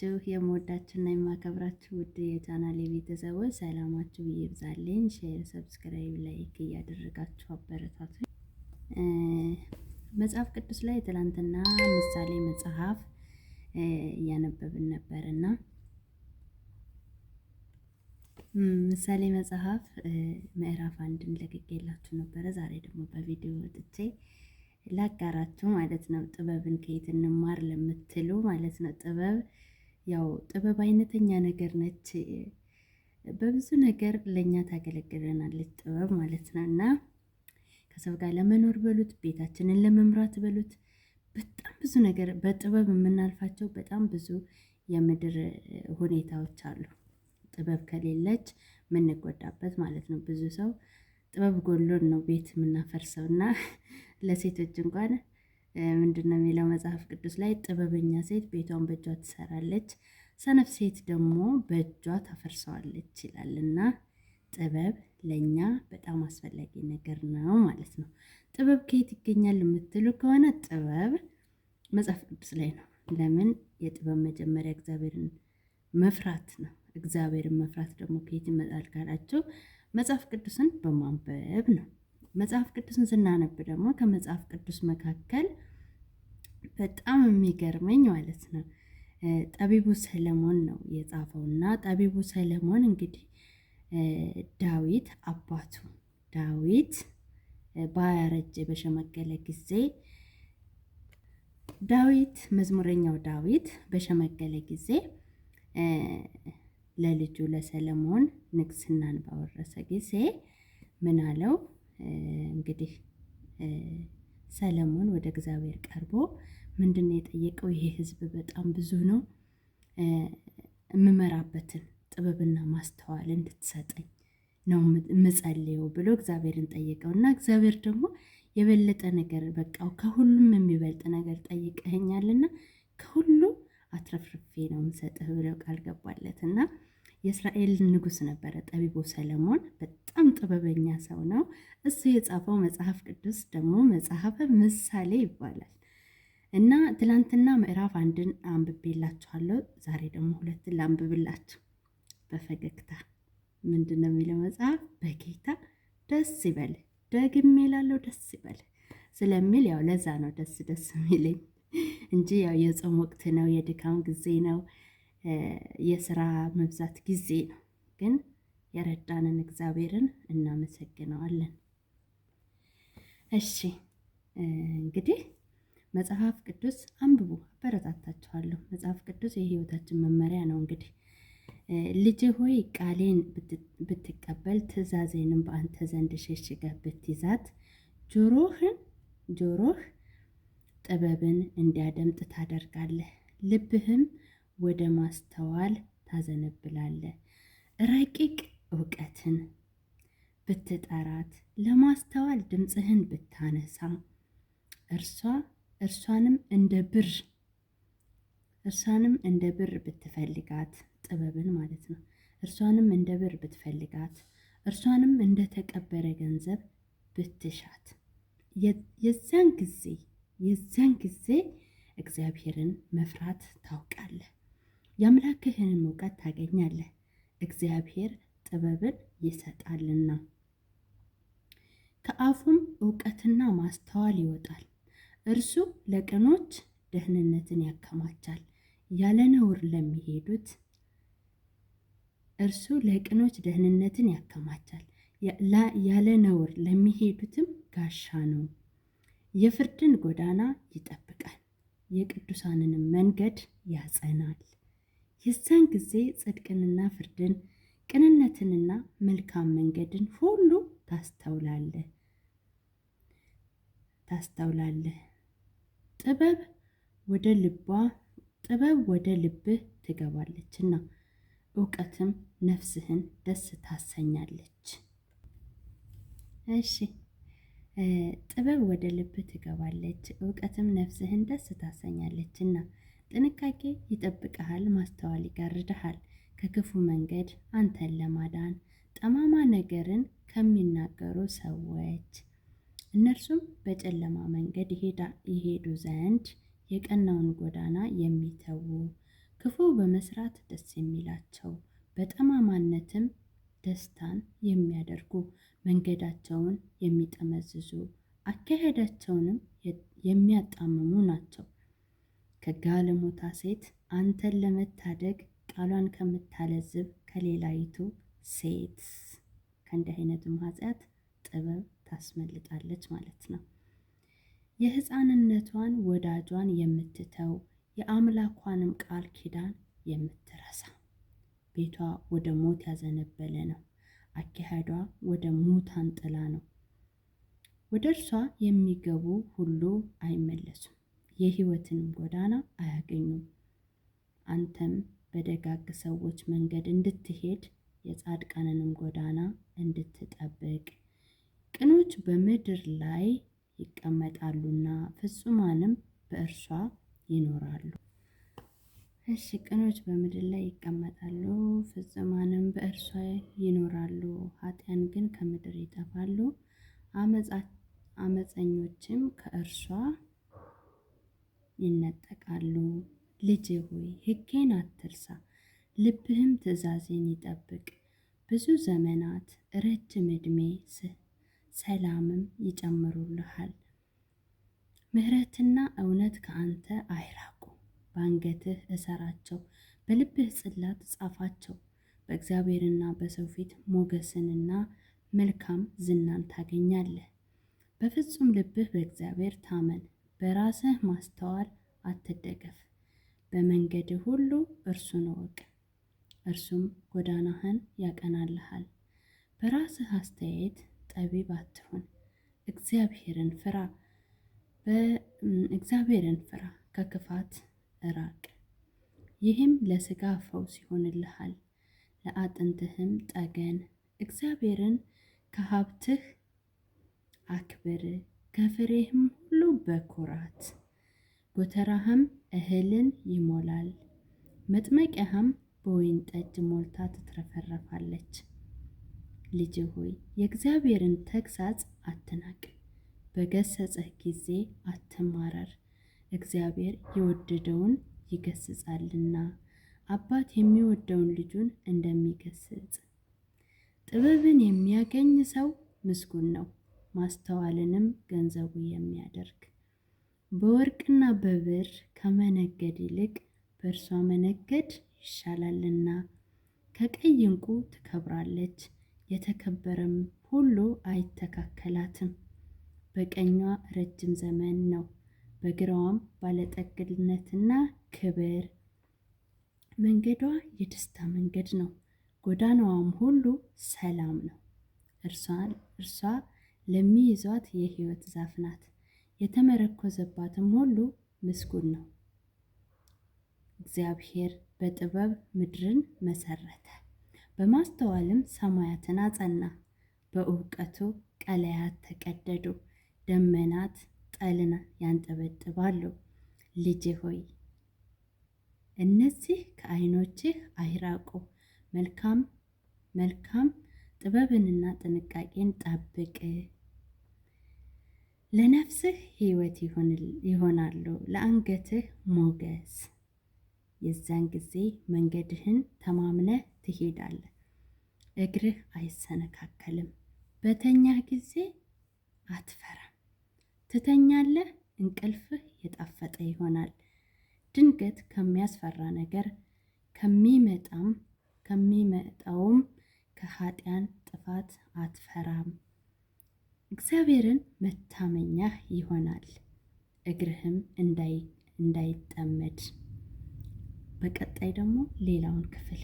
ናችሁ? የምወዳችሁና የማከብራችሁ ውድ የቻናሌ ቤተሰቦች ሰላማችሁ ይብዛልኝ። Share፣ subscribe፣ like እያደረጋችሁ አበረታቱ። መጽሐፍ ቅዱስ ላይ ትላንትና ምሳሌ መጽሐፍ እያነበብን ነበርና ምሳሌ መጽሐፍ ምዕራፍ 1ን ለቅቄላችሁ ነበረ። ዛሬ ደግሞ በቪዲዮ ወጥቼ ላጋራችሁ ማለት ነው። ጥበብን ከየት እንማር ለምትሉ ማለት ነው። ጥበብ ያው ጥበብ አይነተኛ ነገር ነች። በብዙ ነገር ለእኛ ታገለግለናለች ጥበብ ማለት ነው። እና ከሰው ጋር ለመኖር በሉት፣ ቤታችንን ለመምራት በሉት፣ በጣም ብዙ ነገር በጥበብ የምናልፋቸው በጣም ብዙ የምድር ሁኔታዎች አሉ። ጥበብ ከሌለች የምንጎዳበት ማለት ነው። ብዙ ሰው ጥበብ ጎሎን ነው ቤት የምናፈርሰው። እና ለሴቶች እንኳን ምንድን ነው የሚለው መጽሐፍ ቅዱስ ላይ? ጥበበኛ ሴት ቤቷን በእጇ ትሰራለች፣ ሰነፍ ሴት ደግሞ በእጇ ታፈርሰዋለች ይላል። እና ጥበብ ለእኛ በጣም አስፈላጊ ነገር ነው ማለት ነው። ጥበብ ከየት ይገኛል የምትሉ ከሆነ ጥበብ መጽሐፍ ቅዱስ ላይ ነው። ለምን? የጥበብ መጀመሪያ እግዚአብሔርን መፍራት ነው። እግዚአብሔርን መፍራት ደግሞ ከየት ይመጣል ካላችሁ መጽሐፍ ቅዱስን በማንበብ ነው። መጽሐፍ ቅዱስን ስናነብ ደግሞ ከመጽሐፍ ቅዱስ መካከል በጣም የሚገርመኝ ማለት ነው ጠቢቡ ሰለሞን ነው የጻፈው። እና ጠቢቡ ሰለሞን እንግዲህ ዳዊት አባቱ ዳዊት ባያረጀ በሸመገለ ጊዜ፣ ዳዊት መዝሙረኛው ዳዊት በሸመገለ ጊዜ ለልጁ ለሰለሞን ንግስናን ባወረሰ ጊዜ ምን አለው? እንግዲህ ሰለሞን ወደ እግዚአብሔር ቀርቦ ምንድን ነው የጠየቀው? ይሄ ሕዝብ በጣም ብዙ ነው፣ የምመራበትን ጥበብና ማስተዋል እንድትሰጠኝ ነው የምጸልየው ብሎ እግዚአብሔርን ጠየቀው። እና እግዚአብሔር ደግሞ የበለጠ ነገር በቃው ከሁሉም የሚበልጥ ነገር ጠይቀኸኛልና ከሁሉ አትረፍርፌ ነው የምሰጥህ ብለው ቃል ገባለት። እና የእስራኤል ንጉሥ ነበረ ጠቢቡ ሰለሞን። በጣም ጥበበኛ ሰው ነው። እሱ የጻፈው መጽሐፍ ቅዱስ ደግሞ መጽሐፈ ምሳሌ ይባላል። እና ትላንትና ምዕራፍ 1ን አንብቤላችኋለሁ። ዛሬ ደግሞ 2ን ላንብብላችሁ በፈገግታ። ምንድን ነው የሚለው መጽሐፍ? በጌታ ደስ ይበል፣ ደግሜ እላለሁ ደስ ይበል ስለሚል ያው ለዛ ነው ደስ ደስ የሚለኝ እንጂ ያው የጾም ወቅት ነው፣ የድካም ጊዜ ነው፣ የስራ መብዛት ጊዜ ነው። ግን የረዳንን እግዚአብሔርን እናመሰግነዋለን። እሺ እንግዲህ መጽሐፍ ቅዱስ አንብቡ፣ አበረታታችኋለሁ። መጽሐፍ ቅዱስ የሕይወታችን መመሪያ ነው። እንግዲህ ልጄ ሆይ ቃሌን ብትቀበል፣ ትእዛዜንም በአንተ ዘንድ ሸሽገህ ብትይዛት፣ ጆሮህ ጥበብን እንዲያደምጥ ታደርጋለህ፣ ልብህም ወደ ማስተዋል ታዘነብላለህ። ረቂቅ እውቀትን ብትጠራት፣ ለማስተዋል ድምፅህን ብታነሳ፣ እርሷንም እንደ ብር እርሷንም እንደ ብር ብትፈልጋት፣ ጥበብን ማለት ነው። እርሷንም እንደ ብር ብትፈልጋት፣ እርሷንም እንደ ተቀበረ ገንዘብ ብትሻት፣ የዚያን ጊዜ እግዚአብሔርን መፍራት ታውቃለህ፣ የአምላክህንም እውቀት ታገኛለህ። እግዚአብሔር ጥበብን ይሰጣልና ከአፉም እውቀትና ማስተዋል ይወጣል። እርሱ ለቅኖች ደህንነትን ያከማቻል፣ ያለ ነውር ለሚሄዱት። እርሱ ለቅኖች ደህንነትን ያከማቻል፣ ያለ ነውር ለሚሄዱትም ጋሻ ነው። የፍርድን ጎዳና ይጠብቃል፣ የቅዱሳንንም መንገድ ያጸናል። የዛን ጊዜ ጽድቅንና ፍርድን፣ ቅንነትንና መልካም መንገድን ሁሉ ታስተውላለህ። ጥበብ ወደ ልብህ ትገባለችና እውቀትም ነፍስህን ደስ ታሰኛለች። እሺ፣ ጥበብ ወደ ልብህ ትገባለች፣ እውቀትም ነፍስህን ደስ ታሰኛለችና። ጥንቃቄ ይጠብቅሃል፣ ማስተዋል ይጋርድሃል። ከክፉ መንገድ አንተን ለማዳን፣ ጠማማ ነገርን ከሚናገሩ ሰዎች፣ እነርሱም በጨለማ መንገድ ይሄዱ ዘንድ የቀናውን ጎዳና የሚተዉ፣ ክፉ በመስራት ደስ የሚላቸው በጠማማነትም ደስታን የሚያደርጉ መንገዳቸውን የሚጠመዝዙ አካሄዳቸውንም የሚያጣምሙ ናቸው። ከጋለሞታ ሴት አንተን ለመታደግ ቃሏን ከምታለዝብ ከሌላይቱ ሴት ከእንዲህ አይነቱም ኃጢአት ጥበብ ታስመልጣለች ማለት ነው። የሕፃንነቷን ወዳጇን የምትተው የአምላኳንም ቃል ኪዳን የምትረሳ ቤቷ ወደ ሞት ያዘነበለ ነው። አካሄዷ ወደ ሙታን ጥላ ነው። ወደ እርሷ የሚገቡ ሁሉ አይመለሱም፣ የሕይወትንም ጎዳና አያገኙም። አንተም በደጋግ ሰዎች መንገድ እንድትሄድ የጻድቃንንም ጎዳና እንድትጠብቅ ቅኖች በምድር ላይ ይቀመጣሉና ፍጹማንም በእርሷ ይኖራሉ። እሺ ቅኖች በምድር ላይ ይቀመጣሉ፣ ፍጹማንም በእርሷ ይኖራሉ። ኃጥአን ግን ከምድር ይጠፋሉ፣ አመፀኞችም ከእርሷ ይነጠቃሉ። ልጄ ሆይ ሕጌን አትርሳ፣ ልብህም ትእዛዜን ይጠብቅ። ብዙ ዘመናት ረጅም ዕድሜ ሰላምም ይጨምሩልሃል። ምሕረትና እውነት ከአንተ አይራቁ። በአንገትህ እሰራቸው፣ በልብህ ጽላት ጻፋቸው። በእግዚአብሔርና በሰው ፊት ሞገስንና መልካም ዝናን ታገኛለህ። በፍጹም ልብህ በእግዚአብሔር ታመን፣ በራስህ ማስተዋል አትደገፍ። በመንገድህ ሁሉ እርሱን እወቅ፣ እርሱም ጎዳናህን ያቀናልሃል። በራስህ አስተያየት ጠቢብ አትሁን፣ እግዚአብሔርን ፍራ። እግዚአብሔርን ፍራ፣ ከክፋት ራቅ። ይህም ለሥጋ ፈውስ ይሆንልሃል፣ ለአጥንትህም ጠገን። እግዚአብሔርን ከሀብትህ አክብር፣ ከፍሬህም ሁሉ በኩራት። ጎተራህም እህልን ይሞላል፣ መጥመቂያህም በወይን ጠጅ ሞልታ ትትረፈረፋለች። ልጄ ሆይ የእግዚአብሔርን ተግሣጽ አትናቅ፣ በገሰጸህ ጊዜ አትማረር። እግዚአብሔር የወደደውን ይገስጻልና አባት የሚወደውን ልጁን እንደሚገስጽ። ጥበብን የሚያገኝ ሰው ምስጉን ነው፣ ማስተዋልንም ገንዘቡ የሚያደርግ። በወርቅና በብር ከመነገድ ይልቅ በእርሷ መነገድ ይሻላልና። ከቀይ ዕንቁ ትከብራለች፣ የተከበረም ሁሉ አይተካከላትም። በቀኟ ረጅም ዘመን ነው፣ በግራዋም ባለጠግነትና ክብር። መንገዷ የደስታ መንገድ ነው፣ ጎዳናዋም ሁሉ ሰላም ነው። እርሷ ለሚይዟት የሕይወት ዛፍ ናት፣ የተመረኮዘባትም ሁሉ ምስጉን ነው። እግዚአብሔር በጥበብ ምድርን መሰረተ፣ በማስተዋልም ሰማያትን አጸና። በእውቀቱ ቀላያት ተቀደዱ፣ ደመናት ጠልን ያንጠበጥባሉ። ልጄ ሆይ እነዚህ ከዓይኖችህ አይራቁ፣ መልካም መልካም ጥበብንና ጥንቃቄን ጠብቅ። ለነፍስህ ሕይወት ይሆናሉ፣ ለአንገትህ ሞገስ። የዛን ጊዜ መንገድህን ተማምነህ ትሄዳለህ፣ እግርህ አይሰነካከልም። በተኛህ ጊዜ አትፈራም። ትተኛለህ፣ እንቅልፍህ የጣፈጠ ይሆናል። ድንገት ከሚያስፈራ ነገር ከሚመጣም ከሚመጣውም ከኃጥአን ጥፋት አትፈራም። እግዚአብሔርን መታመኛህ ይሆናል፣ እግርህም እንዳይጠመድ። በቀጣይ ደግሞ ሌላውን ክፍል